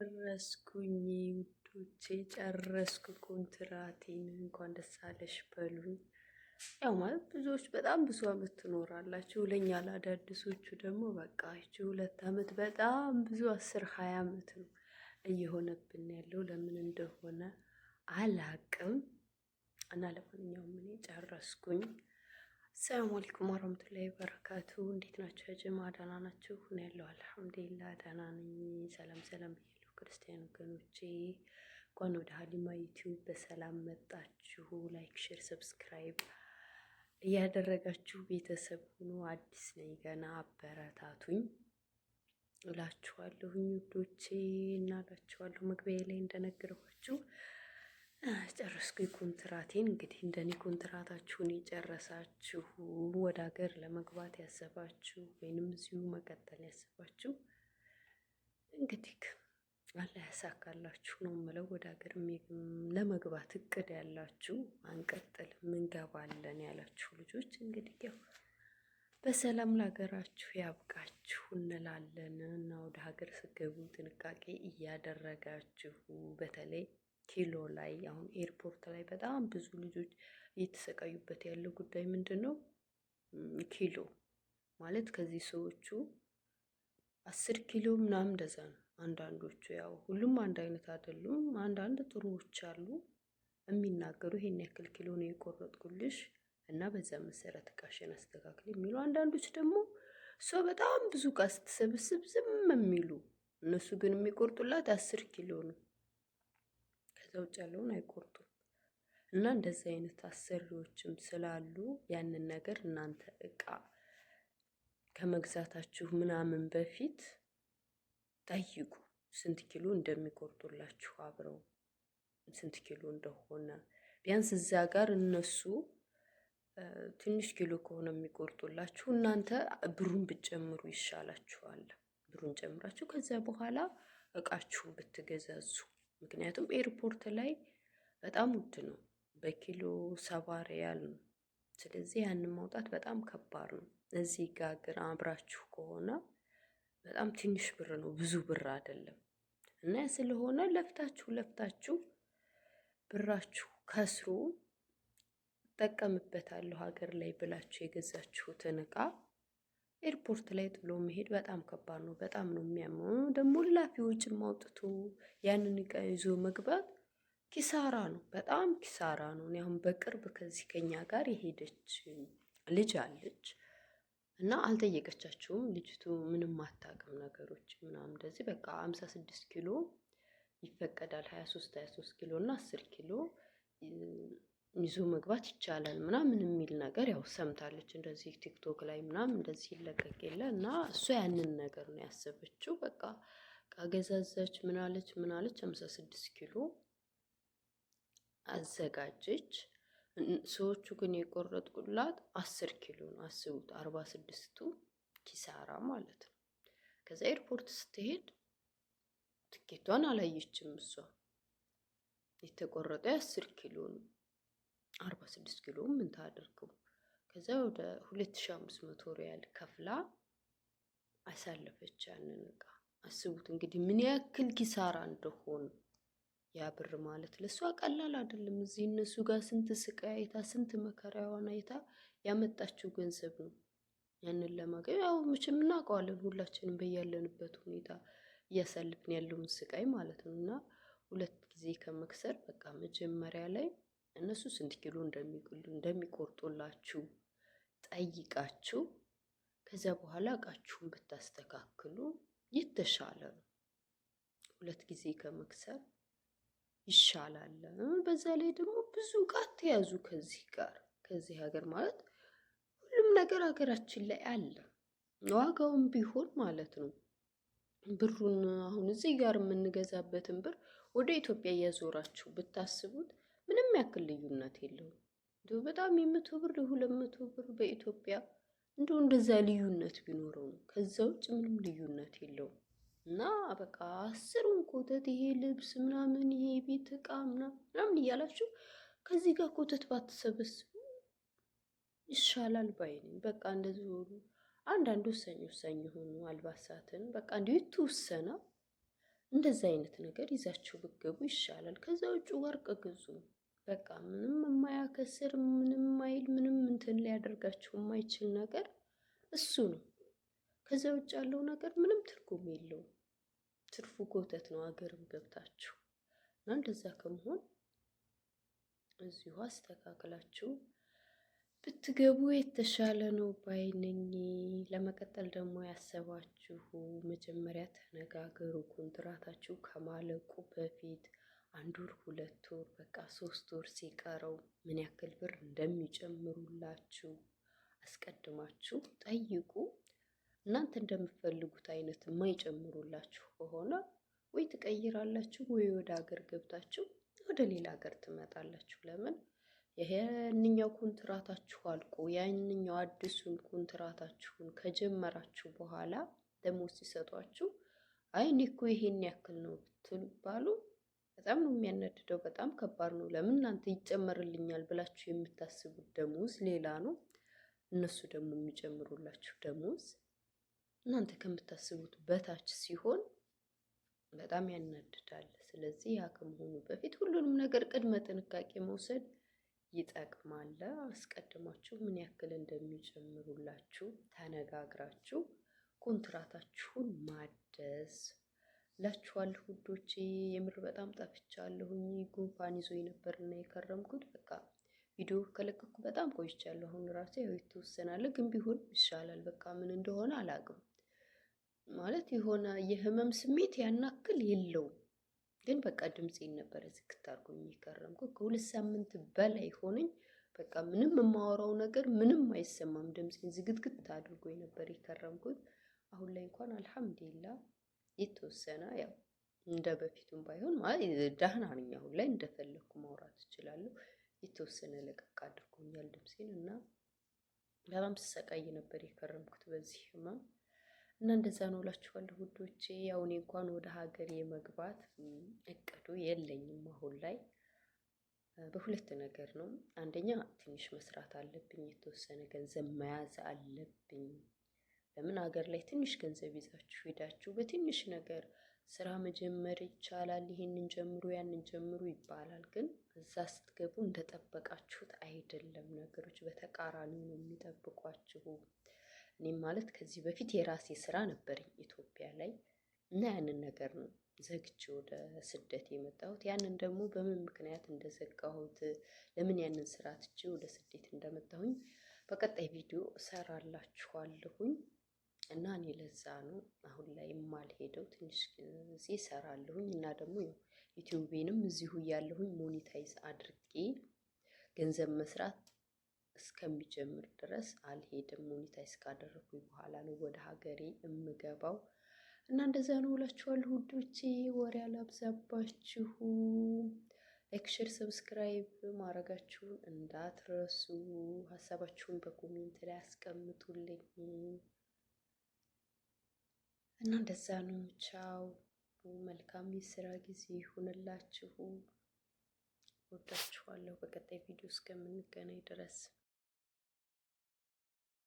ጨረስኩኝ ውዶቼ፣ ጨረስኩ ኮንትራቴን። እንኳን ደስ አለሽ በሉኝ። ያው ማለት ብዙዎች በጣም ብዙ አመት ትኖራላችሁ። ለእኛ ለአዳዲሶቹ ደግሞ በቃ ይቺ 2 አመት በጣም ብዙ 10 20 አመት ነው እየሆነብን ያለው፣ ለምን እንደሆነ አላቅም። እና ለማንኛውም እኔ ጨረስኩኝ። አሰላሙ አለይኩም ወረህመቱላሂ ወበረካቱ። እንዴት ናችሁ? ጀማ ደህና ናችሁ? እኔ ያለው አልሐምዱሊላህ ደህና ነኝ። ሰላም ሰላም ብያለሁ ክርስቲያን ወገኖቼ፣ እንኳን ወደ ሀሊማ ዩቲዩብ በሰላም መጣችሁ። Like፣ share፣ subscribe እያደረጋችሁ ቤተሰብ ሁኑ። አዲስ ነኝ ገና፣ አበረታቱኝ እላችኋለሁኝ ውዶቼ እና እላችኋለሁ መግቢያ ላይ እንደነገርኳችሁ ጨረስኩኝ ኮንትራቴን። እንግዲህ እንደኔ ኮንትራታችሁን የጨረሳችሁ፣ ወደ ሀገር ለመግባት ያሰባችሁ ወይንም እዚሁ መቀጠል ያሰባችሁ፣ እንግዲህ አላህ ያሳካላችሁ ነው የምለው። ወደ ሀገር ለመግባት እቅድ ያላችሁ፣ አንቀጥልም እንገባለን ያላችሁ ልጆች እንግዲህ ያው በሰላም ለሀገራችሁ ያብቃችሁ እንላለን። እና ወደ ሀገር ስትገቡ ጥንቃቄ እያደረጋችሁ፣ በተለይ ኪሎ ላይ፣ አሁን ኤርፖርት ላይ በጣም ብዙ ልጆች እየተሰቃዩበት ያለው ጉዳይ ምንድን ነው? ኪሎ ማለት ከዚህ ሰዎቹ 10 ኪሎ ምናምን እንደዛ ነው። አንዳንዶቹ፣ ያው ሁሉም አንድ አይነት አይደሉም። አንዳንድ ጥሩዎች አሉ የሚናገሩ፣ ይሄን ያክል ኪሎ ነው የቆረጥኩልሽ እና በዛ መሰረት እቃሽን አስተካክል የሚሉ፣ አንዳንዶች ደግሞ እሷ በጣም ብዙ እቃ ስትሰበስብ ዝም የሚሉ፣ እነሱ ግን የሚቆርጡላት 10 ኪሎ ነው። ከዛ ውጭ ያለውን አይቆርጡም። እና እንደዚህ አይነት አሰሪዎችም ስላሉ ያንን ነገር እናንተ እቃ ከመግዛታችሁ ምናምን በፊት ጠይቁ። ስንት ኪሎ እንደሚቆርጡላችሁ፣ አብረው ስንት ኪሎ እንደሆነ፣ ቢያንስ እዛ ጋር እነሱ ትንሽ ኪሎ ከሆነ የሚቆርጡላችሁ እናንተ ብሩን ብትጨምሩ ይሻላችኋል። ብሩን ጨምራችሁ ከዚያ በኋላ እቃችሁን ብትገዛዙ። ምክንያቱም ኤርፖርት ላይ በጣም ውድ ነው። በኪሎ 70 ሪያል ነው። ስለዚህ ያንን ማውጣት በጣም ከባድ ነው። እዚህ ጋር ግን አብራችሁ ከሆነ በጣም ትንሽ ብር ነው፣ ብዙ ብር አይደለም። እና ስለሆነ ለፍታችሁ ለፍታችሁ ብራችሁ ከስሮ እጠቀምበታለሁ ሀገር ላይ ብላችሁ የገዛችሁትን እቃ ኤርፖርት ላይ ጥሎ መሄድ በጣም ከባድ ነው። በጣም ነው የሚያመው። ደግሞ ላፊ ወጪም አውጥቶ ያንን እቃ ይዞ መግባት ኪሳራ ነው፣ በጣም ኪሳራ ነው። እኔ አሁን በቅርብ ከዚህ ከኛ ጋር የሄደች ልጅ አለች እና አልጠየቀቻቸውም። ልጅቱ ምንም አታውቅም ነገሮች ምናምን እንደዚህ፣ በቃ 56 ኪሎ ይፈቀዳል፣ 23 23 ኪሎ እና 10 ኪሎ ይዞ መግባት ይቻላል ምናምን የሚል ነገር ያው ሰምታለች። እንደዚህ ቲክቶክ ላይ ምናምን እንደዚህ ይለቀቅ የለ፣ እና እሷ ያንን ነገር ነው ያሰበችው። በቃ እቃ ገዛዛች፣ ምናለች ምናለች፣ 56 ኪሎ አዘጋጀች። ሰዎቹ ግን የቆረጡላት 10 ኪሎ ነው። አስቡት፣ 46ቱ ኪሳራ ማለት ነው። ከዛ ኤርፖርት ስትሄድ ትኬቷን አላየችም እሷ። የተቆረጠ 10 ኪሎ ነው። 46 ኪሎ ምን ታደርገው? ከዛ ወደ 2500 ሪያል ከፍላ አሳለፈች ያንን እቃ። አስቡት እንግዲህ ምን ያክል ኪሳራ እንደሆነ። ያ ብር ማለት ለእሷ ቀላል አይደለም። እዚህ እነሱ ጋር ስንት ስቃይ አይታ፣ ስንት መከራዋን አይታ ያመጣችው ገንዘብ ነው። ያንን ለማግኘት ያው መቼም እናውቀዋለን ሁላችንም በያለንበት ሁኔታ እያሳልፍን ያለውን ስቃይ ማለት ነው። እና ሁለት ጊዜ ከመክሰር በቃ መጀመሪያ ላይ እነሱ ስንት ኪሎ እንደሚቆርጡላችሁ ጠይቃችሁ ከዚያ በኋላ እቃችሁን ብታስተካክሉ የተሻለ ነው። ሁለት ጊዜ ከመክሰር ይሻላል። በዛ ላይ ደግሞ ብዙ እቃ አትያዙ ከዚህ ጋር፣ ከዚህ ሀገር ማለት ሁሉም ነገር ሀገራችን ላይ አለ። ዋጋውም ቢሆን ማለት ነው። ብሩን አሁን እዚህ ጋር የምንገዛበትን ብር ወደ ኢትዮጵያ እያዞራችሁ ብታስቡት ምንም ያክል ልዩነት የለውም። እንዲሁ በጣም የ100 ብር የ200 ብር በኢትዮጵያ እንደው እንደዛ ልዩነት ቢኖረው ነው። ከዛ ውጭ ምንም ልዩነት የለውም። እና በቃ አስሩን ኮተት፣ ይሄ ልብስ ምናምን፣ ይሄ ቤት እቃ ምናምን እያላችሁ ከዚህ ጋር ኮተት ባትሰበስቡ ይሻላል ባይ ነኝ። በቃ እንደዚህ ሆኑ አንዳንድ ወሳኝ ወሳኝ የሆኑ አልባሳትን በቃ እንዲሁ የተወሰነ እንደዛ አይነት ነገር ይዛችሁ ብትገቡ ይሻላል። ከዛ ውጭ ወርቅ ግዙ። በቃ ምንም የማያከስር፣ ምንም ማይል፣ ምንም እንትን ሊያደርጋችሁ የማይችል ነገር እሱ ነው። ከዛ ውጭ ያለው ነገር ምንም ትርጉም የለውም። ትርፉ ኮተት ነው። አገርም ገብታችሁ እና እንደዛ ከመሆን እዚሁ አስተካክላችሁ ብትገቡ የተሻለ ነው ባይ ነኝ። ለመቀጠል ደግሞ ያሰባችሁ መጀመሪያ ተነጋገሩ። ኮንትራታችሁ ከማለቁ በፊት 1 ወር፣ 2 ወር፣ በቃ 3 ወር ሲቀረው ምን ያክል ብር እንደሚጨምሩላችሁ አስቀድማችሁ ጠይቁ። እናንተ እንደምትፈልጉት አይነት የማይጨምሩላችሁ ከሆነ ወይ ትቀይራላችሁ ወይ ወደ ሀገር ገብታችሁ ወደ ሌላ ሀገር ትመጣላችሁ። ለምን ይሄንኛው ኮንትራታችሁ አልቆ ያንኛው አዲሱን ኮንትራታችሁን ከጀመራችሁ በኋላ ደሞዝ ሲሰጧችሁ አይ እኔ እኮ ይሄን ያክል ነው ብትባሉ በጣም ነው የሚያናድደው። በጣም ከባድ ነው። ለምን እናንተ ይጨመርልኛል ብላችሁ የምታስቡት ደሞዝ ሌላ ነው። እነሱ ደግሞ የሚጨምሩላችሁ ደሞዝ እናንተ ከምታስቡት በታች ሲሆን በጣም ያናድዳል። ስለዚህ ያ ከመሆኑ በፊት ሁሉንም ነገር ቅድመ ጥንቃቄ መውሰድ ይጠቅማል። አስቀድማችሁ ምን ያክል እንደሚጨምሩላችሁ ተነጋግራችሁ ኮንትራታችሁን ማደስ እላችኋለሁ ውዶቼ። የምር በጣም ጠፍቻለሁኝ። ጉንፋን ይዞኝ ነበርና የከረምኩት፣ በቃ ቪዲዮ ከለቀኩ በጣም ቆይቻለሁ። አሁን ራሴ ያው የተወሰናለ ግን ቢሆን ይሻላል። በቃ ምን እንደሆነ አላውቅም። ማለት የሆነ የህመም ስሜት ያናክል የለውም። ግን በቃ ድምፄን ነበረ ዝግት አድርጎኝ የከረምኩት። ከ2 ሳምንት በላይ ሆነኝ። በቃ ምንም የማወራው ነገር ምንም አይሰማም። ድምፄን ዝግትግት አድርጎኝ ነበር የከረምኩት። አሁን ላይ እንኳን አልሐምዱሊላ የተወሰነ ያው እንደ በፊቱም ባይሆን ማለት ደህና ነኝ። አሁን ላይ እንደፈለግኩ ማውራት እችላለሁ። የተወሰነ ለቀቅ አድርጎኛል ድምፄን እና በጣም ስሰቃይ ነበር የከረምኩት በዚህ ህመም እና እንደዛ ነው እላችኋለሁ ውዶቼ። ያው እኔ እንኳን ወደ ሀገር የመግባት እቅዱ የለኝም አሁን ላይ፣ በሁለት ነገር ነው። አንደኛ ትንሽ መስራት አለብኝ፣ የተወሰነ ገንዘብ መያዝ አለብኝ። ለምን ሀገር ላይ ትንሽ ገንዘብ ይዛችሁ ሄዳችሁ በትንሽ ነገር ስራ መጀመር ይቻላል። ይሄንን ጀምሩ ያንን ጀምሩ ይባላል። ግን እዛ ስትገቡ እንደጠበቃችሁት አይደለም። ነገሮች በተቃራኒው ነው የሚጠብቋችሁ። እኔም ማለት ከዚህ በፊት የራሴ ስራ ነበረኝ ኢትዮጵያ ላይ እና ያንን ነገር ነው ዘግቼ ወደ ስደት የመጣሁት። ያንን ደግሞ በምን ምክንያት እንደዘጋሁት፣ ለምን ያንን ስራ ትቼ ወደ ስደት እንደመጣሁኝ በቀጣይ ቪዲዮ እሰራላችኋለሁኝ። እና እኔ ለዛ ነው አሁን ላይ የማልሄደው። ትንሽ ጊዜ እሰራለሁኝ እና ደግሞ ዩቲዩቤንም እዚሁ እያለሁኝ monetize አድርጌ ገንዘብ መስራት እስከሚጀምር ድረስ አልሄድም። Monetize ካደረኩኝ በኋላ ነው ወደ ሀገሬ እምገባው። እና እንደዛ ነው እላችኋለሁ ውዶቼ። ወሬ አላብዛባችሁ። Like፣ share፣ subscribe ማድረጋችሁን እንዳትረሱ። ሀሳባችሁን በ comment ላይ አስቀምጡልኝ። እና እንደዛ ነው። ቻው። መልካም የስራ ጊዜ ይሁንላችሁ። ወዳችኋለሁ። በቀጣይ ቪዲዮ እስከምንገናኝ ድረስ።